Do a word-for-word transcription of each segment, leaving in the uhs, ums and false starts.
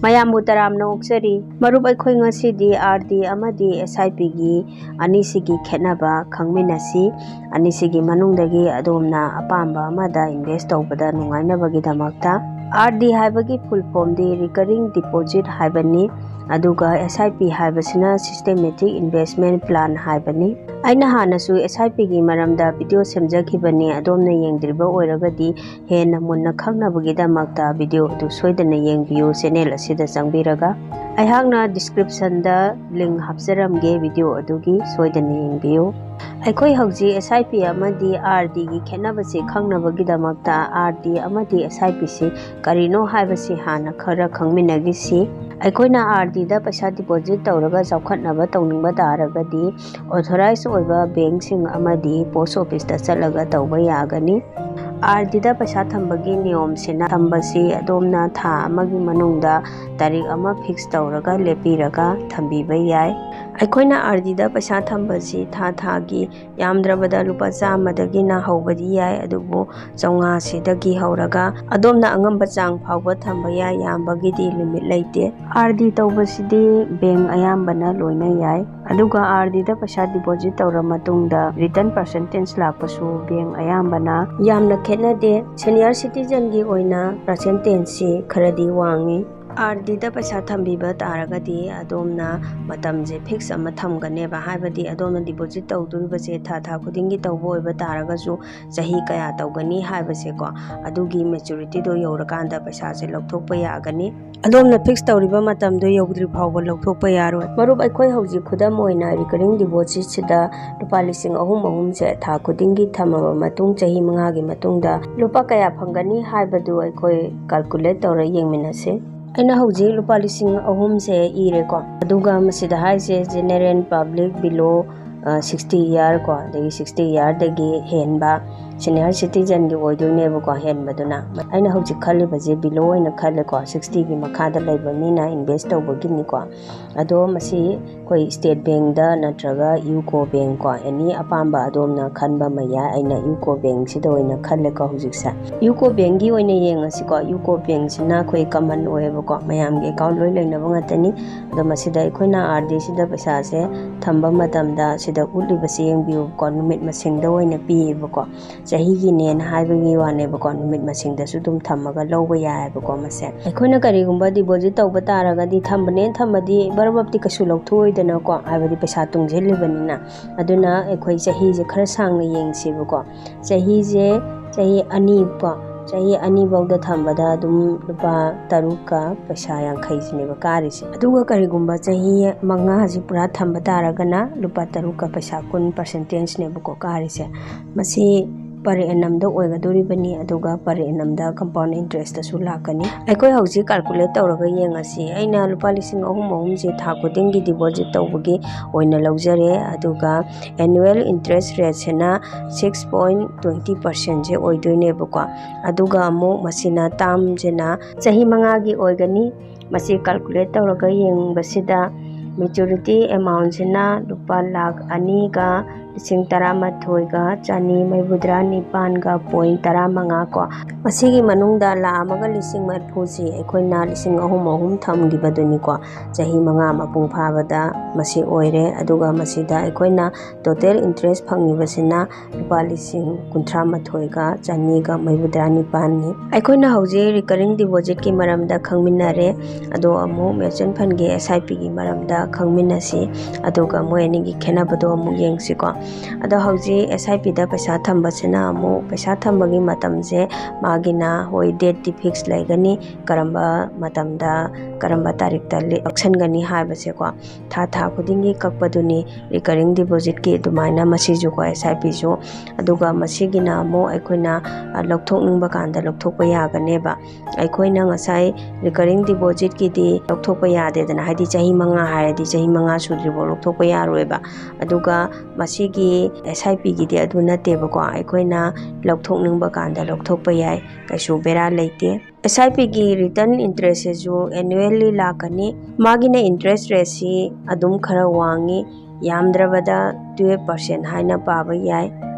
ꯃꯌꯥꯝꯕꯨ ꯇꯔꯥꯝꯅ ꯑꯣꯛꯆꯔꯤ꯫ ꯃꯔꯨꯞ, ꯑꯩꯈꯣꯏ ꯉꯁꯤꯗꯤ ꯑꯥꯔ ꯗꯤ ꯑꯃꯗꯤ ꯑꯦꯁ ꯑꯥꯏ ꯄꯤꯒꯤ ꯑꯅꯤꯁꯤꯒꯤ ꯈꯦꯠꯅꯕ ꯈꯪꯃꯤꯟꯅꯁꯤ꯫ ꯑꯅꯤꯁꯤꯒꯤ ꯃꯅꯨꯡꯗꯒꯤ ꯑꯗꯣꯝꯅ ꯑꯄꯥꯝꯕ ꯑꯃꯗ ꯏꯟꯚꯦꯁ ꯇꯧꯕꯗ ꯅꯨꯡꯉꯥꯏꯅꯕꯒꯤꯗꯃꯛꯇ꯫ ꯑꯥꯔ ꯗꯤ ꯍꯥꯏꯕꯒꯤ ꯐꯨꯜ ꯐꯣꯝꯗꯤ ꯔꯤꯀꯔꯤꯡ ꯗꯤꯄꯣꯖꯤꯠ ꯍꯥꯏꯕꯅꯤ, ꯑꯗꯨꯒ ꯑꯦꯁ ꯑꯥꯏ ꯄꯤ ꯍꯥꯏꯕꯁꯤꯅ ꯁꯤꯁꯇꯦꯃꯦꯇꯤꯛ ꯏꯟꯚꯦꯁꯃꯦꯟ ꯄ꯭ꯂꯥꯟ ꯍꯥꯏꯕꯅꯤ꯫ ꯑꯩꯅ ꯍꯥꯟꯅꯁꯨ ꯑꯦꯁ ꯑꯥꯏ ꯄꯤꯒꯤ ꯃꯔꯝꯗ ꯚꯤꯗꯤꯑꯣ ꯁꯦꯝꯖꯈꯤꯕꯅꯤ, ꯑꯗꯣꯝꯅ ꯌꯦꯡꯗ꯭ꯔꯤꯕ ꯑꯣꯏꯔꯒꯗꯤ ꯍꯦꯟꯅ ꯃꯨꯟꯅ ꯈꯪꯅꯕꯒꯤꯗꯃꯛꯇ ꯚꯤꯗꯤꯑꯣ ꯑꯗꯨ ꯁꯣꯏꯗꯅ ꯌꯦꯡꯕꯤꯌꯨ꯫ ꯆꯦꯅꯦꯜ ꯑꯁꯤꯗ ꯆꯪꯕꯤꯔꯒ ꯑꯩꯍꯥꯛꯅ ꯗꯤꯁꯀ꯭ꯔꯤꯞꯁꯟꯗ ꯂꯤꯡ ꯍꯥꯞꯆꯔꯝꯒꯦ, ꯚꯤꯗꯤꯑꯣ ꯑꯗꯨꯒꯤ ꯁꯣꯏꯗꯅ ꯌꯦꯡꯕꯤꯌꯨ꯫ ꯑꯩꯈꯣꯏ ꯍꯧꯖꯤꯛ ꯑꯦꯁ ꯑꯥꯏ ꯄꯤ ꯑꯃꯗꯤ ꯑꯥꯔ ꯗꯤꯒꯤ ꯈꯦꯠꯅꯕꯁꯤ ꯈꯪꯅꯕꯒꯤꯗꯃꯛꯇ ꯑꯥꯔ ꯗꯤ ꯑꯃꯗꯤ ꯑꯦꯁ ꯑꯥꯏ ꯄꯤꯁꯤ ꯀꯔꯤꯅꯣ ꯍꯥꯏꯕꯁꯤ ꯍꯥꯟꯅ ꯈꯔ ꯈꯪꯃꯤꯟꯅꯈꯤꯁꯤ꯫ ꯑꯩꯈꯣꯏꯅ ꯑꯥꯔ ꯗꯤꯗ ꯄꯩꯁꯥ ꯗꯤꯄꯣꯖꯤꯠ ꯇꯧꯔꯒ ꯆꯥꯎꯈꯠꯅꯕ ꯇꯧꯅꯤꯡꯕ ꯇꯥꯔꯒꯗꯤ ꯑꯣꯊꯣꯔꯥꯏꯖ ꯑꯣꯏꯕ ꯕꯦꯡꯁꯤꯡ ꯑꯃꯗꯤ ꯄꯣꯁ ꯑꯣꯐꯤꯁꯇ ꯆꯠꯂꯒ ꯇꯧꯕ ꯌꯥꯒꯅꯤ꯫ ꯑꯥꯔ ꯗꯤꯗ ꯄꯩꯁꯥ ꯊꯝꯕꯒꯤ ꯅꯤꯌꯣꯝꯁꯤꯅ ꯊꯝꯕꯁꯤ ꯑꯗꯣꯝꯅ ꯊꯥ ꯑꯃꯒꯤ ꯃꯅꯨꯡꯗ ꯇꯥꯔꯤꯛ ꯑꯃ ꯐꯤꯛꯁ ꯇꯧꯔꯒ ꯂꯦꯞꯄꯤꯔꯒ ꯊꯝꯕꯤꯕ ꯌꯥꯏ꯫ ꯑꯩꯈꯣꯏꯅ ꯑꯥꯔ ꯗꯤꯗ ꯄꯩꯁꯥ ꯊꯝꯕꯁꯤ ꯊꯥ ꯊꯥꯒꯤ ꯌꯥꯝꯗ꯭ꯔꯕꯗ ꯂꯨꯄꯥ ꯆꯥꯝꯃꯗꯒꯤꯅ ꯍꯧꯕꯗꯤ ꯌꯥꯏ, ꯑꯗꯨꯕꯨ ꯆꯥꯝꯃꯉꯥꯁꯤꯗꯒꯤ ꯍꯧꯔꯒ ꯑꯗꯣꯝꯅ ꯑꯉꯝꯕ ꯆꯥꯡ ꯐꯥꯎꯕ ꯊꯝꯕ ꯌꯥꯏ, ꯌꯥꯝꯕꯒꯤꯗꯤ ꯂꯤꯃꯤꯠ ꯂꯩꯇꯦ꯫ ꯑꯥꯔ ꯗꯤ ꯇꯧꯕꯁꯤꯗꯤ ꯕꯦꯡ ꯑꯌꯥꯝꯕꯅ ꯂꯣꯏꯅ ꯌꯥꯏ, ꯑꯗꯨꯒ ꯑꯥꯔ ꯗꯤꯗ ꯄꯩꯁꯥ ꯗꯤꯄꯣꯖꯤꯠ ꯇꯧꯔ ꯃꯇꯨꯡꯗ ꯔꯤꯇꯔꯟ ꯄꯥꯔꯁꯦꯟꯇꯦꯖ ꯂꯥꯛꯄꯁꯨ ꯕꯦꯡ ꯑꯌꯥꯝꯕꯅ ꯌꯥꯝꯅ ꯈꯦꯠꯅꯗꯦ꯫ ꯁꯦꯅꯤꯌꯔ ꯁꯤꯇꯤꯖꯟꯒꯤ ꯑꯣꯏꯅ ꯄꯥꯔꯁꯦꯟꯇꯦꯖꯁꯤ ꯈꯔꯗꯤ ꯋꯥꯡꯉꯤ꯫ ꯑꯥꯔ ꯗꯤꯗ ꯄꯩꯁꯥ ꯊꯝꯕꯤꯕ ꯇꯥꯔꯒꯗꯤ ꯑꯗꯣꯝꯅ ꯃꯇꯝꯁꯦ ꯐꯤꯛꯁ ꯑꯃ ꯊꯝꯒꯅꯦꯕ, ꯍꯥꯏꯕꯗꯤ ꯑꯗꯣꯝꯅ ꯗꯤꯄꯣꯖꯤꯠ ꯇꯧꯗꯣꯔꯤꯕꯁꯦ ꯊꯥ ꯊꯥ ꯈꯨꯗꯤꯡꯒꯤ ꯇꯧꯕ ꯑꯣꯏꯕ ꯇꯥꯔꯒꯁꯨ ꯆꯍꯤ ꯀꯌꯥ ꯇꯧꯒꯅꯤ ꯍꯥꯏꯕꯁꯦꯀꯣ, ꯑꯗꯨꯒꯤ ꯃꯦꯆꯨꯔꯤꯇꯤꯗꯣ ꯌꯧꯔꯀꯥꯟꯗ ꯄꯩꯁꯥꯁꯦ ꯂꯧꯊꯣꯛꯄ ꯌꯥꯒꯅꯤ꯫ ꯑꯗꯣꯝꯅ ꯐꯤꯛꯁ ꯇꯧꯔꯤꯕ ꯃꯇꯝꯗꯣ ꯌꯧꯗ꯭ꯔꯤ ꯐꯥꯎꯕ ꯂꯧꯊꯣꯛꯄ ꯌꯥꯔꯣꯏ꯫ ꯃꯔꯨꯞ, ꯑꯩꯈꯣꯏ ꯍꯧꯖꯤꯛ ꯈꯨꯗꯝ ꯑꯣꯏꯅ ꯔꯤꯀꯔꯤꯡ ꯗꯤꯄꯣꯖꯤꯠꯁꯤꯗ ꯂꯨꯄꯥ ꯂꯤꯁꯤꯡ ꯑꯍꯨꯝ ꯑꯍꯨꯝꯁꯦ ꯊꯥ ꯈꯨꯗꯤꯡꯒꯤ ꯊꯝꯃꯕ ꯃꯇꯨꯡ, ꯆꯍꯤ ꯃꯉꯥꯒꯤ ꯃꯇꯨꯡꯗ ꯂꯨꯄꯥ ꯀꯌꯥ ꯐꯪꯒꯅꯤ ꯍꯥꯏꯕꯗꯨ ꯑꯩꯈꯣꯏ ꯀꯥꯜꯀꯨꯂꯦꯠ ꯇꯧꯔ ꯌꯦꯡꯃꯤꯟꯅꯁꯤ꯫ ꯑꯩꯅ ꯍꯧꯖꯤꯛ ꯂꯨꯄꯥ ꯂꯤꯁꯤꯡ ꯑꯍꯨꯝꯁꯦ ꯏꯔꯦꯀꯣ, ꯑꯗꯨꯒ ꯃꯁꯤꯗ ꯍꯥꯏꯁꯦ general public below sixty year ꯀꯣ, ꯑꯗꯒꯤ ꯁꯤꯛꯁꯇꯤ ꯏꯌꯥꯔꯗꯒꯤ ꯍꯦꯟꯕ ꯁꯤꯅꯤꯌꯔ ꯁꯤꯇꯤꯖꯟꯒꯤ ꯑꯣꯏꯗꯣꯏꯅꯦꯕꯀꯣ꯫ ꯍꯦꯟꯕꯗꯨꯅ ꯑꯩꯅ ꯍꯧꯖꯤꯛ ꯈꯜꯂꯤꯕꯁꯦ ꯕꯤꯂꯣ ꯑꯣꯏꯅ ꯈꯜꯂꯦꯀꯣ, ꯁꯤꯛꯁꯇꯤꯒꯤ ꯃꯈꯥꯗ ꯂꯩꯕ ꯃꯤꯅ ꯏꯟꯚꯦꯁ ꯇꯧꯕꯒꯤꯅꯤꯀꯣ꯫ ꯑꯗꯣ ꯃꯁꯤ ꯑꯩꯈꯣꯏ ꯁ꯭ꯇꯦꯠ ꯕꯦꯡꯗ ꯅꯠꯇ꯭ꯔꯒ ꯌꯨꯀꯣ ꯕꯦꯡ ꯀꯣ, ꯑꯦꯅꯤ ꯑꯄꯥꯝꯕ ꯑꯗꯣꯝꯅ ꯈꯟꯕ ꯑꯃ ꯌꯥꯏ꯫ ꯑꯩꯅ ꯌꯨꯀꯣ ꯕꯦꯡꯁꯤꯗ ꯑꯣꯏꯅ ꯈꯜꯂꯦꯀꯣ ꯍꯧꯖꯤꯛꯁꯦ꯫ ꯌꯨꯀꯣ ꯕꯦꯡꯒꯤ ꯑꯣꯏꯅ ꯌꯦꯡꯉꯁꯤꯀꯣ꯫ ꯌꯨꯀꯣ ꯕꯦꯡꯁꯤꯅ ꯑꯩꯈꯣꯏ ꯀꯃꯟ ꯑꯣꯏꯌꯦꯕꯀꯣ, ꯃꯌꯥꯝꯒꯤ ꯑꯦꯀꯥꯎꯟ ꯂꯣꯏ ꯂꯩꯅꯕ ꯉꯥꯛꯇꯅꯤ꯫ ꯑꯗꯣ ꯃꯁꯤꯗ ꯑꯩꯈꯣꯏꯅ ꯑꯥꯔ ꯗꯤꯁꯤꯗ ꯄꯩꯁꯥꯁꯦ ꯊꯝꯕ ꯃꯇꯝꯗ ꯁꯤꯗ ꯎꯠꯂꯤꯕꯁꯦ ꯌꯦꯡꯕꯤꯌꯨꯀꯣ, ꯅꯨꯃꯤꯠ ꯃꯁꯤꯡꯗ ꯑꯣꯏꯅ ꯄꯤꯌꯦꯕꯀꯣ꯫ ꯆꯍꯤꯒꯤꯅꯦꯅ ꯍꯥꯏꯕꯒꯤ ꯋꯥꯅꯦꯕꯀꯣ, ꯅꯨꯃꯤꯠ ꯃꯁꯤꯡꯗꯁꯨ ꯑꯗꯨꯝ ꯊꯝꯃꯒ ꯂꯧꯕ ꯌꯥꯏꯑꯕꯀꯣ ꯃꯁꯦ꯫ ꯑꯩꯈꯣꯏꯅ ꯀꯔꯤꯒꯨꯝꯕ ꯗꯤꯄꯣꯖꯤꯠ ꯇꯧꯕ ꯇꯥꯔꯒꯗꯤ, ꯊꯝꯕꯅꯦꯅ ꯊꯝꯃꯗꯤ ꯕꯔꯕꯞꯇꯤ ꯀꯩꯁꯨ ꯂꯧꯊꯣꯛꯑꯣꯏꯗꯅꯀꯣ, ꯍꯥꯏꯕꯗꯤ ꯄꯩꯁꯥ ꯇꯨꯡꯁꯤꯜꯂꯤꯕꯅꯤꯅ꯫ ꯑꯗꯨꯅ ꯑꯩꯈꯣꯏ ꯆꯍꯤꯁꯦ ꯈꯔ ꯁꯥꯡꯅ ꯌꯦꯡꯁꯦꯕꯀꯣ꯫ ꯆꯍꯤꯁꯦ ꯆꯍꯤ ꯑꯅꯤ ꯀꯣ, ꯆꯍꯤ ꯑꯅꯤꯐꯧꯗ ꯊꯝꯕꯗ ꯑꯗꯨꯝ ꯂꯨꯄꯥ ꯇꯔꯨꯛꯀ ꯄꯩꯁꯥ ꯌꯥꯡꯈꯩꯁꯤꯅꯦꯕ ꯀꯥꯔꯤꯁꯦ꯫ ꯑꯗꯨꯒ ꯀꯔꯤꯒꯨꯝꯕ ꯆꯍꯤ ꯃꯉꯥꯁꯤ ꯄꯨꯔꯥ ꯊꯝꯕ ꯇꯥꯔꯒꯅ ꯂꯨꯄꯥ ꯇꯔꯨꯛꯀ ꯄꯩꯁꯥ ꯀꯨꯟ ꯄꯥꯔꯁꯦꯟꯇꯦꯖꯅꯦꯕꯀꯣ ꯀꯥꯔꯤꯁꯦ꯫ ꯃꯁꯤ ꯄꯔ ꯑꯦꯅꯝꯗ ꯑꯣꯏꯒꯗꯣꯔꯤꯕꯅꯤ, ꯑꯗꯨꯒ ꯄꯔ ꯑꯦꯅꯝꯗ ꯀꯝꯄꯥꯎꯟ ꯏꯟꯇꯔꯦꯁꯇꯁꯨ ꯂꯥꯛꯀꯅꯤ꯫ ꯑꯩꯈꯣꯏ ꯍꯧꯖꯤꯛ ꯀꯥꯜꯀꯨꯂꯦꯠ ꯇꯧꯔꯒ ꯌꯦꯡꯉꯁꯤ꯫ ꯑꯩꯅ ꯂꯨꯄꯥ ꯂꯤꯁꯤꯡ ꯑꯍꯨꯝ ꯑꯍꯨꯝꯁꯦ ꯊꯥ ꯈꯨꯗꯤꯡꯒꯤ ꯗꯤꯄꯣꯖꯤꯠ ꯇꯧꯕꯒꯤ ꯑꯣꯏꯅ ꯂꯧꯖꯔꯦ, ꯑꯗꯨꯒ ꯑꯦꯅꯨꯋꯦꯜ ꯏꯟꯇꯔꯦꯁ ꯔꯦꯠꯁꯤꯅ ꯁꯤꯛꯁ ꯄꯣꯏꯟ ꯇ꯭ꯋꯦꯟꯇꯤ ꯄꯥꯔꯁꯦꯟꯁꯦ ꯑꯣꯏꯗꯣꯏꯅꯦꯕꯀꯣ꯫ ꯑꯗꯨꯒ ꯑꯃꯨꯛ ꯃꯁꯤꯅ ꯇꯥꯔꯝꯁꯤꯅ ꯆꯍꯤ ꯃꯉꯥꯒꯤ ꯑꯣꯏꯒꯅꯤ꯫ ꯃꯁꯤ ꯀꯥꯜꯀꯨꯂꯦꯠ ꯇꯧꯔꯒ ꯌꯦꯡꯕꯁꯤꯗ ꯃꯦꯆꯨꯔꯤꯇꯤ ꯑꯦꯃꯥꯎꯟꯁꯤꯅ ꯂꯨꯄꯥ ꯂꯥꯈ ꯑꯅꯤꯒ ꯂꯤꯁꯤꯡ ꯇꯔꯥꯃꯥꯊꯣꯏꯒ ꯆꯅꯤ ꯃꯔꯤꯐꯨꯇꯔꯥ ꯅꯤꯄꯥꯟꯒ ꯄꯣꯏꯟ ꯇꯔꯥꯃꯉꯥ ꯀꯣ꯫ ꯃꯁꯤꯒꯤ ꯃꯅꯨꯡꯗ ꯂꯥꯈ ꯑꯃꯒ ꯂꯤꯁꯤꯡ ꯃꯔꯤꯐꯨꯁꯤ ꯑꯩꯈꯣꯏꯅ ꯂꯤꯁꯤꯡ ꯑꯍꯨꯝ ꯑꯍꯨꯝ ꯊꯝꯈꯤꯕꯗꯨꯅꯤꯀꯣ꯫ ꯆꯍꯤ ꯃꯉꯥ ꯃꯄꯨꯡ ꯐꯥꯕꯗ ꯃꯁꯤ ꯑꯣꯏꯔꯦ꯫ ꯑꯗꯨꯒ ꯃꯁꯤꯗ ꯑꯩꯈꯣꯏꯅ ꯇꯣꯇꯦꯜ ꯏꯟꯇꯔꯦꯁ ꯐꯪꯉꯤꯕꯁꯤꯅ ꯂꯨꯄꯥ ꯂꯤꯁꯤꯡ ꯀꯨꯟꯊ꯭ꯔꯥ ꯃꯥꯊꯣꯏꯒ ꯆꯅꯤꯒ ꯃꯔꯤꯐꯨꯇꯔꯥ ꯅꯤꯄꯥꯟꯅꯤ꯫ ꯑꯩꯈꯣꯏꯅ ꯍꯧꯖꯤꯛ ꯔꯤꯀꯔꯤꯡ ꯗꯤꯄꯣꯖꯤꯠꯀꯤ ꯃꯔꯝꯗ ꯈꯪꯃꯤꯟꯅꯔꯦ꯫ ꯑꯗꯣ ꯑꯃꯨꯛ ꯃ꯭ꯌꯨꯆꯨꯋꯦꯜ ꯐꯟꯒꯤ ꯑꯦꯁ ꯑꯥꯏ ꯄꯤꯒꯤ ꯃꯔꯝꯗ ꯈꯪꯃꯤꯟꯅꯁꯤ꯫ ꯑꯗꯨꯒ ꯃꯣꯏ ꯑꯅꯤꯒꯤ ꯈꯦꯠꯅꯕꯗꯣ ꯑꯃꯨꯛ ꯌꯦꯡꯁꯤꯀꯣ꯫ ꯑꯗꯣ ꯍꯧꯖꯤꯛ ꯑꯦꯁ ꯑꯥꯏ ꯄꯤꯗ ꯄꯩꯁꯥ ꯊꯝꯕꯁꯤꯅ ꯑꯃꯨꯛ ꯄꯩꯁꯥ ꯊꯝꯕꯒꯤ ꯃꯇꯝꯁꯦ ꯃꯥꯒꯤꯅ, ꯍꯣꯏ, ꯗꯦꯠꯇꯤ ꯐꯤꯛꯁ ꯂꯩꯒꯅꯤ, ꯀꯔꯝꯕ ꯃꯇꯝꯗ ꯀꯔꯝꯕ ꯇꯥꯔꯤꯛꯇ ꯂꯦ-, ꯂꯧꯁꯟꯒꯅꯤ ꯍꯥꯏꯕꯁꯦꯀꯣ꯫ ꯊꯥ ꯊꯥ ꯈꯨꯗꯤꯡꯒꯤ ꯀꯛꯄꯗꯨꯅꯤ ꯔꯤꯀꯔꯤꯡ ꯗꯤꯄꯣꯖꯤꯠꯀꯤ ꯑꯗꯨꯃꯥꯏꯅ ꯃꯁꯤꯁꯨꯀꯣ, ꯑꯦꯁ ꯑꯥꯏ ꯄꯤꯁꯨ꯫ ꯑꯗꯨꯒ ꯃꯁꯤꯒꯤꯅ ꯑꯃꯨꯛ ꯑꯩꯈꯣꯏꯅ, ꯑ, ꯂꯧꯊꯣꯛꯅꯤꯡꯕ ꯀꯥꯟꯗ ꯂꯧꯊꯣꯛꯄ ꯌꯥꯒꯅꯦꯕ꯫ ꯑꯩꯈꯣꯏꯅ ꯉꯁꯥꯏ ꯔꯤꯀꯔꯤꯡ ꯗꯤꯄꯣꯖꯤꯠꯀꯤꯗꯤ ꯂꯧꯊꯣꯛꯄ ꯌꯥꯗꯦꯗꯅ, ꯍꯥꯏꯗꯤ ꯆꯍꯤ ꯃꯉꯥ ꯍꯥꯏꯔꯗꯤ ꯆꯍꯤ ꯃꯉꯥ ꯁꯨꯗ꯭ꯔꯤꯐꯥꯎ ꯂꯧꯊꯣꯛꯄ ꯌꯥꯔꯣꯏꯕ꯫ ꯑꯗꯨꯒ ꯃꯁꯤꯒꯤ ꯃꯥꯔꯀꯦꯠꯀꯤ ꯑꯦꯁ ꯑꯥꯏ ꯄꯤꯒꯤꯗꯤ ꯑꯗꯨ ꯅꯠꯇꯦꯕꯀꯣ꯫ ꯑꯩꯈꯣꯏꯅ ꯂꯧꯊꯣꯛꯅꯤꯡꯕ ꯀꯥꯟꯗ ꯂꯧꯊꯣꯛꯄ ꯌꯥꯏ, ꯀꯩꯁꯨ ꯕꯦꯔꯥ ꯂꯩꯇꯦ꯫ ꯑꯦꯁ ꯑꯥꯏ ꯄꯤꯒꯤ ꯔꯤꯇꯔꯟ ꯏꯟꯇꯔꯦꯁꯁꯤꯁꯨ ꯑꯦꯅꯨꯋꯦꯜꯂꯤ ꯂꯥꯛꯀꯅꯤ꯫ ꯃꯥꯒꯤꯅ ꯏꯟꯇꯔꯦꯁ ꯔꯦꯠꯁꯤ ꯑꯗꯨꯝ ꯈꯔ ꯋꯥꯡꯉꯤ, ꯌꯥꯝꯗ꯭ꯔꯕꯗ ꯇꯨꯌꯦꯜꯞ ꯄꯥꯔꯁꯦꯟ ꯍꯥꯏꯅ ꯄꯥꯕ ꯌꯥꯏ,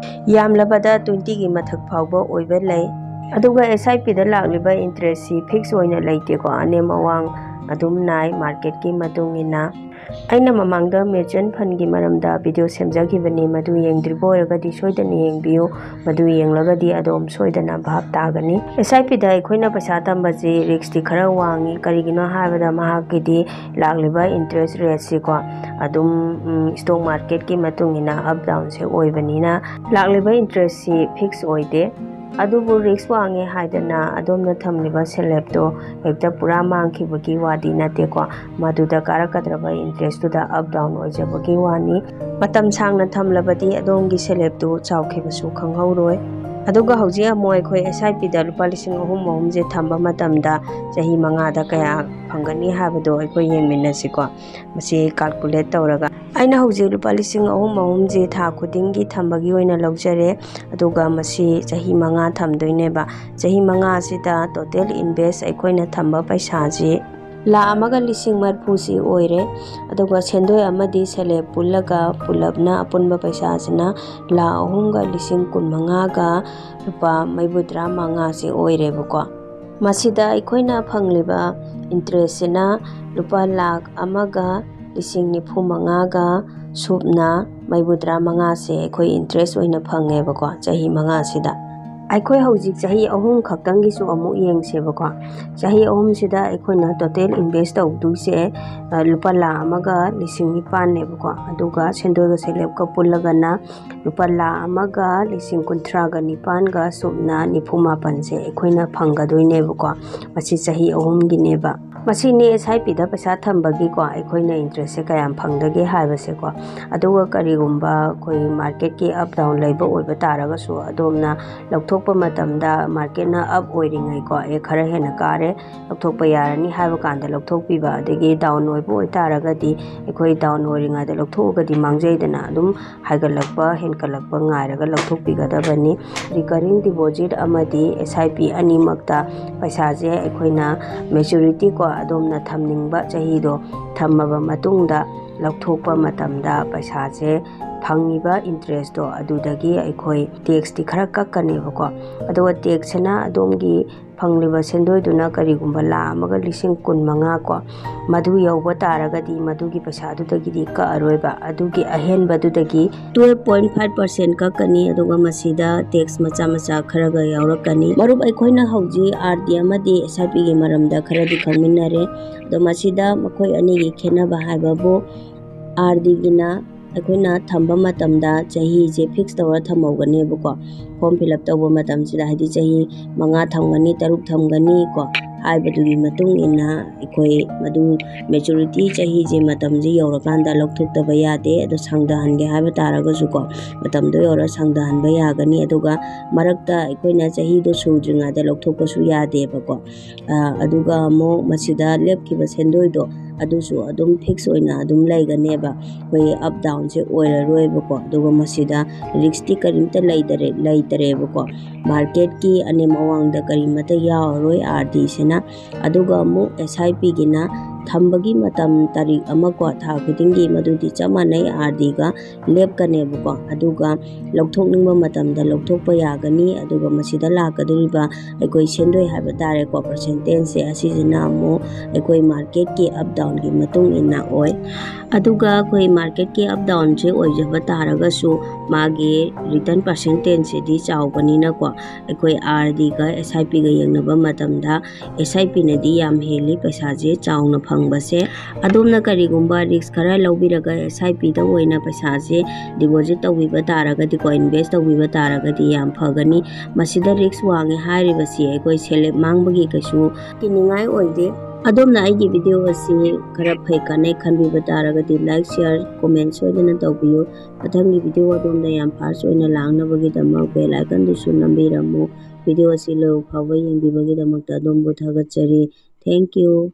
ꯌꯥꯝꯂꯕꯗ ꯇ꯭ꯋꯦꯟꯇꯤꯒꯤ ꯃꯊꯛ ꯐꯥꯎꯕ ꯑꯣꯏꯕ ꯂꯩ꯫ ꯑꯗꯨꯒ ꯑꯦꯁ ꯑꯥꯏ ꯄꯤꯗ ꯂꯥꯛꯂꯤꯕ ꯏꯟꯇꯔꯦꯁꯁꯤ ꯐꯤꯛꯁ ꯑꯣꯏꯅ ꯂꯩꯇꯦꯀꯣ, ꯑꯅꯦꯝ ꯑꯋꯥꯡ ꯑꯗꯨꯝ ꯅꯥꯏ ꯃꯥꯔꯀꯦꯠꯀꯤ ꯃꯇꯨꯡ ꯏꯟꯅ꯫ ꯑꯩꯅ ꯃꯃꯥꯡꯗ ꯃ꯭ꯌꯨꯆꯨꯋꯦꯜ ꯐꯟꯒꯤ ꯃꯔꯝꯗ ꯚꯤꯗꯤꯑꯣ ꯁꯦꯝꯖꯈꯤꯕꯅꯤ, ꯃꯗꯨ ꯌꯦꯡꯗ꯭ꯔꯤꯕ ꯑꯣꯏꯔꯒꯗꯤ ꯁꯣꯏꯗꯅ ꯌꯦꯡꯕꯤꯌꯨ, ꯃꯗꯨ ꯌꯦꯡꯂꯒꯗꯤ ꯑꯗꯣꯝ ꯁꯣꯏꯗꯅ ꯚꯥꯞ ꯇꯥꯒꯅꯤ꯫ ꯑꯦꯁ ꯑꯥꯏ ꯄꯤꯗ ꯑꯩꯈꯣꯏꯅ ꯄꯩꯁꯥ ꯊꯝꯕꯁꯤ ꯔꯤꯛꯁꯇꯤ ꯈꯔ ꯋꯥꯡꯉꯤ, ꯀꯔꯤꯒꯤꯅꯣ ꯍꯥꯏꯕꯗ ꯃꯍꯥꯛꯀꯤꯗꯤ ꯂꯥꯛꯂꯤꯕ ꯏꯟꯇꯔꯦꯁ ꯔꯦꯠꯁꯤꯀꯣ ꯑꯗꯨꯝ ꯁ꯭ꯇꯣꯛ ꯃꯥꯔꯀꯦꯠꯀꯤ ꯃꯇꯨꯡ ꯏꯟꯅ ꯑꯞ ꯗꯥꯎꯟꯁꯦ ꯑꯣꯏꯕꯅꯤꯅ ꯂꯥꯛꯂꯤꯕ ꯏꯟꯇꯔꯦꯁꯁꯤ ꯐꯤꯛꯁ ꯑꯣꯏꯗꯦ꯫ ꯑꯗꯨꯕꯨ ꯔꯤꯛꯁ ꯋꯥꯡꯉꯦ ꯍꯥꯏꯗꯅ ꯑꯗꯣꯝꯅ ꯊꯝꯂꯤꯕ ꯁꯦꯂꯦꯞꯇꯣ ꯍꯦꯛꯇ ꯄꯨꯔꯥ ꯃꯥꯡꯈꯤꯕꯒꯤ ꯋꯥꯗꯤ ꯅꯠꯇꯦꯀꯣ, ꯃꯗꯨꯗ ꯀꯥꯔꯛꯀꯗ꯭ꯔꯕ ꯏꯟꯇꯔꯦꯁꯇꯨꯗ ꯑꯞ ꯗꯥꯎꯟ ꯑꯣꯏꯖꯕꯒꯤ ꯋꯥꯅꯤ꯫ ꯃꯇꯝ ꯁꯥꯡꯅ ꯊꯝꯂꯕꯗꯤ ꯑꯗꯣꯝꯒꯤ ꯁꯦꯂꯦꯞꯇꯨ ꯆꯥꯎꯈꯤꯕꯁꯨ ꯈꯪꯍꯧꯔꯣꯏ꯫ ꯑꯗꯨꯒ ꯍꯧꯖꯤꯛ ꯑꯃꯨꯛ ꯑꯩꯈꯣꯏ ꯑꯦꯁ ꯑꯥꯏ ꯄꯤꯗ ꯂꯨꯄꯥ ꯂꯤꯁꯤꯡ ꯑꯍꯨꯝ ꯑꯍꯨꯝꯁꯦ ꯊꯝꯕ ꯃꯇꯝꯗ ꯆꯍꯤ ꯃꯉꯥꯗ ꯀꯌꯥ ꯐꯪꯒꯅꯤ ꯍꯥꯏꯕꯗꯣ ꯑꯩꯈꯣꯏ ꯌꯦꯡꯃꯤꯟꯅꯁꯤꯀꯣ꯫ ꯃꯁꯤ ꯀꯥꯜꯀꯨꯂꯦꯠ ꯇꯧꯔꯒ ꯑꯩꯅ ꯍꯧꯖꯤꯛ ꯂꯨꯄꯥ ꯂꯤꯁꯤꯡ ꯑꯍꯨꯝ ꯑꯍꯨꯝꯁꯦ ꯊꯥ ꯈꯨꯗꯤꯡꯒꯤ ꯊꯝꯕꯒꯤ ꯑꯣꯏꯅ ꯂꯧꯖꯔꯦ꯫ ꯑꯗꯨꯒ ꯃꯁꯤ ꯆꯍꯤ ꯃꯉꯥ ꯊꯝꯗꯣꯏꯅꯦꯕ꯫ ꯆꯍꯤ ꯃꯉꯥꯁꯤꯗ ꯇꯣꯇꯦꯜ ꯏꯟꯚꯦꯁ ꯑꯩꯈꯣꯏꯅ ꯊꯝꯕ ꯄꯩꯁꯥꯁꯤ ꯂꯥꯈ ꯑꯃꯒ ꯂꯤꯁꯤꯡ ꯃꯔꯤꯐꯨꯁꯤ ꯑꯣꯏꯔꯦ꯫ ꯑꯗꯨꯒ ꯁꯦꯟꯗꯣꯏ ꯑꯃꯗꯤ ꯁꯦꯂꯦꯞ ꯄꯨꯜꯂꯒ ꯄꯨꯂꯞꯅ ꯑꯄꯨꯟꯕ ꯄꯩꯁꯥꯁꯤꯅ ꯂꯥꯈ ꯑꯍꯨꯝꯒ ꯂꯤꯁꯤꯡ ꯀꯨꯟꯃꯉꯥꯒ ꯂꯨꯄꯥ ꯃꯔꯤꯐꯨꯇꯔꯥ ꯃꯉꯥꯁꯤ ꯑꯣꯏꯔꯦꯕꯀꯣ꯫ ꯃꯁꯤꯗ ꯑꯩꯈꯣꯏꯅ ꯐꯪꯂꯤꯕ ꯏꯟꯇꯔꯦꯁꯁꯤꯅ ꯂꯨꯄꯥ ꯂꯥꯈ ꯑꯃꯒ ꯂꯤꯁꯤꯡ ꯅꯤꯐꯨ ꯃꯉꯥꯒ ꯁꯨꯞꯅ ꯃꯔꯤꯐꯨꯇꯔꯥ ꯃꯉꯥꯁꯦ ꯑꯩꯈꯣꯏ ꯏꯟꯇꯔꯦꯁ ꯑꯣꯏꯅ ꯐꯪꯉꯦꯕꯀꯣ ꯆꯍꯤ ꯃꯉꯥꯁꯤꯗ꯫ ꯑꯩꯈꯣꯏ ꯍꯧꯖꯤꯛ ꯆꯍꯤ ꯑꯍꯨꯝ ꯈꯛꯇꯪꯒꯤꯁꯨ ꯑꯃꯨꯛ ꯌꯦꯡꯁꯦꯕꯀꯣ꯫ ꯆꯍꯤ ꯑꯍꯨꯝꯁꯤꯗ ꯑꯩꯈꯣꯏꯅ ꯇꯣꯇꯦꯜ ꯏꯟꯚꯦꯁ ꯇꯧꯗꯣꯏꯁꯦ, ꯑ, ꯂꯨꯄꯥ ꯂꯥꯈ ꯑꯃꯒ ꯂꯤꯁꯤꯡ ꯅꯤꯄꯥꯟꯅꯦꯕꯀꯣ꯫ ꯑꯗꯨꯒ ꯁꯦꯟꯗꯣꯏꯒ ꯁꯦꯂꯦꯞꯀ ꯄꯨꯜꯂꯒꯅ ꯂꯨꯄꯥ ꯂꯥꯈ ꯑꯃꯒ ꯂꯤꯁꯤꯡ ꯀꯨꯟꯊ꯭ꯔꯥꯒ ꯅꯤꯄꯥꯟꯒ ꯁꯨꯞꯅ ꯅꯤꯐꯨ ꯃꯥꯄꯟꯁꯦ ꯑꯩꯈꯣꯏꯅ ꯐꯪꯒꯗꯣꯏꯅꯦꯕꯀꯣ꯫ ꯃꯁꯤ ꯆꯍꯤ ꯑꯍꯨꯝꯒꯤꯅꯦꯕ꯫ ꯃꯁꯤꯅꯤ ꯑꯦꯁ ꯑꯥꯏ ꯄꯤꯗ ꯄꯩꯁꯥ ꯊꯝꯕꯒꯤꯀꯣ ꯑꯩꯈꯣꯏꯅ ꯏꯟꯇꯔꯦꯁꯁꯦ ꯀꯌꯥꯝ ꯐꯪꯗꯒꯦ ꯍꯥꯏꯕꯁꯦꯀꯣ꯫ ꯑꯗꯨꯒ ꯀꯔꯤꯒꯨꯝꯕ ꯑꯩꯈꯣꯏ ꯃꯥꯔꯀꯦꯠꯀꯤ ꯑꯞ ꯗꯥꯎꯟ ꯂꯩꯕ ꯑꯣꯏꯕ ꯇꯥꯔꯒꯁꯨ, ꯑꯗꯣꯝꯅ ꯂꯧꯊꯣꯛꯄ ꯃꯇꯝꯗ ꯃꯥꯔꯀꯦꯠꯅ ꯑꯞ ꯑꯣꯏꯔꯤꯉꯩꯀꯣ, ꯑꯦ, ꯈꯔ ꯍꯦꯟꯅ ꯀꯥꯔꯦ, ꯂꯧꯊꯣꯛꯄ ꯌꯥꯔꯅꯤ ꯍꯥꯏꯕ ꯀꯥꯟꯗ ꯂꯧꯊꯣꯛꯄꯤꯕ, ꯑꯗꯒꯤ ꯗꯥꯎꯟ ꯑꯣꯏꯕ ꯑꯣꯏꯇꯥꯔꯒꯗꯤ ꯑꯩꯈꯣꯏ ꯗꯥꯎꯟ ꯑꯣꯏꯔꯤꯉꯩꯗ ꯂꯧꯊꯣꯛꯑꯒꯗꯤ ꯃꯥꯡꯖꯩꯗꯅ, ꯑꯗꯨꯝ ꯍꯥꯏꯒꯠꯂꯛꯄ ꯍꯦꯟꯒꯠꯂꯛꯄ ꯉꯥꯏꯔꯒ ꯂꯧꯊꯣꯛꯄꯤꯒꯗꯕꯅꯤ꯫ ꯔꯤꯀꯔꯤꯡ ꯗꯤꯄꯣꯖꯤꯠ ꯑꯃꯗꯤ ꯑꯦꯁ ꯑꯥꯏ ꯄꯤ ꯑꯅꯤꯃꯛꯇ ꯄꯩꯁꯥꯁꯦ ꯑꯩꯈꯣꯏꯅ ꯃꯦꯆꯨꯔꯤꯇꯤꯀꯣ, ꯑꯗꯣꯝꯅ ꯊꯝꯅꯤꯡꯕ ꯆꯍꯤꯗꯣ ꯊꯝꯃꯕ ꯃꯇꯨꯡꯗ ꯂꯧꯊꯣꯛꯄ ꯃꯇꯝꯗ ꯄꯩꯁꯥꯁꯦ ꯐꯪꯉꯤꯕ ꯏꯟꯇꯔꯦꯁꯇꯣ ꯑꯗꯨꯗꯒꯤ ꯑꯩꯈꯣꯏ ꯇꯦꯛꯁꯇꯤ ꯈꯔ ꯀꯛꯀꯅꯦꯕꯀꯣ꯫ ꯑꯗꯨꯒ ꯇꯦꯛꯁꯁꯤꯅ ꯑꯗꯣꯝꯒꯤ ꯐꯪꯂꯤꯕ ꯁꯦꯟꯗꯣꯏꯗꯨꯅ ꯀꯔꯤꯒꯨꯝꯕ ꯂꯥꯈ ꯑꯃꯒ ꯂꯤꯁꯤꯡ ꯀꯨꯟ ꯃꯉꯥ ꯀꯣ, ꯃꯗꯨ ꯌꯧꯕ ꯇꯥꯔꯒꯗꯤ ꯃꯗꯨꯒꯤ ꯄꯩꯁꯥꯗꯨꯗꯒꯤꯗꯤ ꯀꯛꯑꯔꯣꯏꯕ꯫ ꯑꯗꯨꯒꯤ ꯑꯍꯦꯟꯕꯗꯨꯗꯒꯤ twelve point five percent ꯀꯛꯀꯅꯤ, ꯑꯗꯨꯒ ꯃꯁꯤꯗ ꯇꯦꯛꯁ ꯃꯆꯥ ꯃꯆꯥ ꯈꯔꯒ ꯌꯥꯎꯔꯛꯀꯅꯤ꯫ ꯃꯔꯨꯞ, ꯑꯩꯈꯣꯏꯅ ꯍꯧꯖꯤꯛ ꯑꯥꯔ ꯗꯤ ꯑꯃꯗꯤ ꯑꯦꯁ ꯑꯥꯏ ꯄꯤꯒꯤ ꯃꯔꯝꯗ ꯈꯔꯗꯤ ꯈꯪꯃꯤꯟꯅꯔꯦ꯫ ꯑꯗꯣ ꯃꯁꯤꯗ ꯃꯈꯣꯏ ꯑꯅꯤꯒꯤ ꯈꯦꯠꯅꯕ ꯍꯥꯏꯕꯕꯨ, ꯑꯥꯔ ꯗꯤꯒꯤꯅ ꯑꯩꯈꯣꯏꯅ ꯊꯝꯕ ꯃꯇꯝꯗ ꯆꯍꯤꯁꯦ ꯐꯤꯛꯁ ꯇꯧꯔ ꯊꯝꯍꯧꯒꯅꯦꯕꯀꯣ꯫ ꯐꯣꯔꯝ ꯐꯤꯜ ꯑꯞ ꯇꯧꯕ ꯃꯇꯝꯁꯤꯗ, ꯍꯥꯏꯗꯤ ꯆꯍꯤ ꯃꯉꯥ ꯊꯝꯒꯅꯤ, ꯇꯔꯨꯛ ꯊꯝꯒꯅꯤ ꯀꯣ, ꯍꯥꯏꯕꯗꯨꯒꯤ ꯃꯇꯨꯡ ꯏꯟꯅ ꯑꯩꯈꯣꯏ ꯃꯗꯨ ꯃꯦꯆꯨꯔꯤꯇꯤ ꯆꯍꯤꯁꯦ ꯃꯇꯝꯁꯦ ꯌꯧꯔꯀꯥꯟꯗ ꯂꯧꯊꯣꯛꯇꯕ ꯌꯥꯗꯦ꯫ ꯑꯗꯣ ꯁꯪꯗꯍꯟꯒꯦ ꯍꯥꯏꯕ ꯇꯥꯔꯒꯁꯨꯀꯣ, ꯃꯇꯝꯗꯣ ꯌꯧꯔ ꯁꯪꯗꯍꯟꯕ ꯌꯥꯒꯅꯤ꯫ ꯑꯗꯨꯒ ꯃꯔꯛꯇ ꯑꯩꯈꯣꯏꯅ ꯆꯍꯤꯗꯣ ꯁꯨꯗ꯭ꯔꯤꯉꯩꯗ ꯂꯧꯊꯣꯛꯄꯁꯨ ꯌꯥꯗꯦꯕꯀꯣ꯫ ꯑ, ꯑꯗꯨꯒ ꯑꯃꯨꯛ ꯃꯁꯤꯗ ꯂꯦꯞꯈꯤꯕ ꯁꯦꯟꯗꯣꯏꯗꯣ ꯑꯗꯨꯁꯨ ꯑꯗꯨꯝ ꯐꯤꯛꯁ ꯑꯣꯏꯅ ꯑꯗꯨꯝ ꯂꯩꯒꯅꯦꯕ꯫ ꯑꯩꯈꯣꯏ ꯑꯞ ꯗꯥꯎꯟꯁꯦ ꯑꯣꯏꯔꯔꯣꯏꯕꯀꯣ꯫ ꯑꯗꯨꯒ ꯃꯁꯤꯗ ꯔꯤꯛꯁꯇꯤ ꯀꯔꯤꯝꯇ ꯂꯩꯇꯔꯦ, ꯂꯩꯇꯔꯦꯕꯀꯣ꯫ ꯃꯥꯔꯀꯦꯠꯀꯤ ꯑꯅꯦꯝ ꯑꯋꯥꯡꯗ ꯀꯔꯤꯃꯠꯇ ꯌꯥꯎꯔꯔꯣꯏ ꯑꯥꯔ ꯗꯤꯁꯤꯅ꯫ ꯑꯗꯨꯒ ꯑꯃꯨꯛ ꯑꯦꯁ ꯑꯥꯏ ꯄꯤꯒꯤꯅ ꯊꯝꯕꯒꯤ ꯃꯇꯝ ꯇꯥꯔꯤꯛ ꯑꯃ ꯀꯣ, ꯊꯥ ꯈꯨꯗꯤꯡꯒꯤ, ꯃꯗꯨꯗꯤ ꯆꯞ ꯃꯥꯟꯅꯩ ꯑꯥꯔ ꯗꯤꯒ ꯂꯦꯞꯀꯅꯦꯕꯀꯣ꯫ ꯑꯗꯨꯒ ꯂꯧꯊꯣꯛꯅꯤꯡꯕ ꯃꯇꯝꯗ ꯂꯧꯊꯣꯛꯄ ꯌꯥꯒꯅꯤ꯫ ꯑꯗꯨꯒ ꯃꯁꯤꯗ ꯂꯥꯛꯀꯗꯧꯔꯤꯕ ꯑꯩꯈꯣꯏ ꯁꯦꯟꯗꯣꯏ ꯍꯥꯏꯕ ꯇꯥꯔꯦꯀꯣ, ꯄꯔꯁꯦꯟꯇꯦꯖꯁꯦ, ꯑꯁꯤꯁꯤꯅ ꯑꯃꯨꯛ ꯑꯩꯈꯣꯏ ꯃꯥꯔꯀꯦꯠꯀꯤ ꯑꯞ ꯗꯥꯎꯟꯒꯤ ꯃꯇꯨꯡ ꯏꯟꯅ ꯑꯣꯏ꯫ ꯑꯗꯨꯒ ꯑꯩꯈꯣꯏ ꯃꯥꯔꯀꯦꯠꯀꯤ ꯑꯞ ꯗꯥꯎꯟꯁꯦ ꯑꯣꯏꯖꯕ ꯇꯥꯔꯒꯁꯨ, ꯃꯥꯒꯤ ꯔꯤꯇꯔꯟ ꯄꯔꯁꯦꯟꯇꯦꯖꯁꯤꯗꯤ ꯆꯥꯎꯕꯅꯤꯅꯀꯣ, ꯑꯩꯈꯣꯏ ꯑꯥꯔ ꯗꯤꯒ ꯑꯦꯁ ꯑꯥꯏ ꯄꯤꯒ ꯌꯦꯡꯅꯕ ꯃꯇꯝꯗ ꯑꯦꯁ ꯑꯥꯏ ꯄꯤꯅꯗꯤ ꯌꯥꯝ ꯍꯦꯜꯂꯤ ꯄꯩꯁꯥꯁꯦ ꯆꯥꯎꯅ ꯐꯪꯕꯁꯦ꯫ ꯑꯗꯣꯝꯅ ꯀꯔꯤꯒꯨꯝꯕ ꯔꯤꯛꯁ ꯈꯔ ꯂꯧꯕꯤꯔꯒ ꯑꯦꯁ ꯑꯥꯏ ꯄꯤꯗ ꯑꯣꯏꯅ ꯄꯩꯁꯥꯁꯦ ꯗꯤꯄꯣꯖꯤꯠ ꯇꯧꯕꯤꯕ ꯇꯥꯔꯒꯗꯤꯀꯣ, ꯏꯟꯚꯦꯁ ꯇꯧꯕꯤꯕ ꯇꯥꯔꯒꯗꯤ ꯌꯥꯝ ꯐꯒꯅꯤ꯫ ꯃꯁꯤꯗ ꯔꯤꯛꯁ ꯋꯥꯡꯉꯦ ꯍꯥꯏꯔꯤꯕꯁꯤ ꯑꯩꯈꯣꯏ ꯁꯦꯜ ꯃꯥꯡꯕꯒꯤ ꯀꯩꯁꯨ ꯀꯤꯅꯤꯡꯉꯥꯏ ꯑꯣꯏꯗꯦ꯫ ꯑꯗꯣꯝꯅ ꯑꯩꯒꯤ video ꯑꯁꯤ ꯈꯔ ꯐꯩ ꯀꯥꯟꯅꯩ ꯈꯟꯕꯤꯕ ꯇꯥꯔꯒꯗꯤ like, share, comment ꯁꯣꯏꯗꯅ ꯇꯧꯕꯤꯌꯨ꯫ ꯃꯊꯪꯒꯤ video ꯑꯗꯣꯝꯗ ꯌꯥꯝ fast ꯑꯣꯏꯅ ꯂꯥꯛꯅꯕꯒꯤꯗꯃꯛ bell iconꯗꯨꯁꯨ ꯅꯝꯕꯤꯔꯝꯃꯨ꯫ Video ꯑꯁꯤ ꯂꯣꯏꯕ ꯐꯥꯎꯕ ꯌꯦꯡꯕꯤꯕꯒꯤꯗꯃꯛꯇ ꯑꯗꯣꯝꯕꯨ ꯊꯥꯒꯠꯆꯔꯤ꯫ Thank you꯫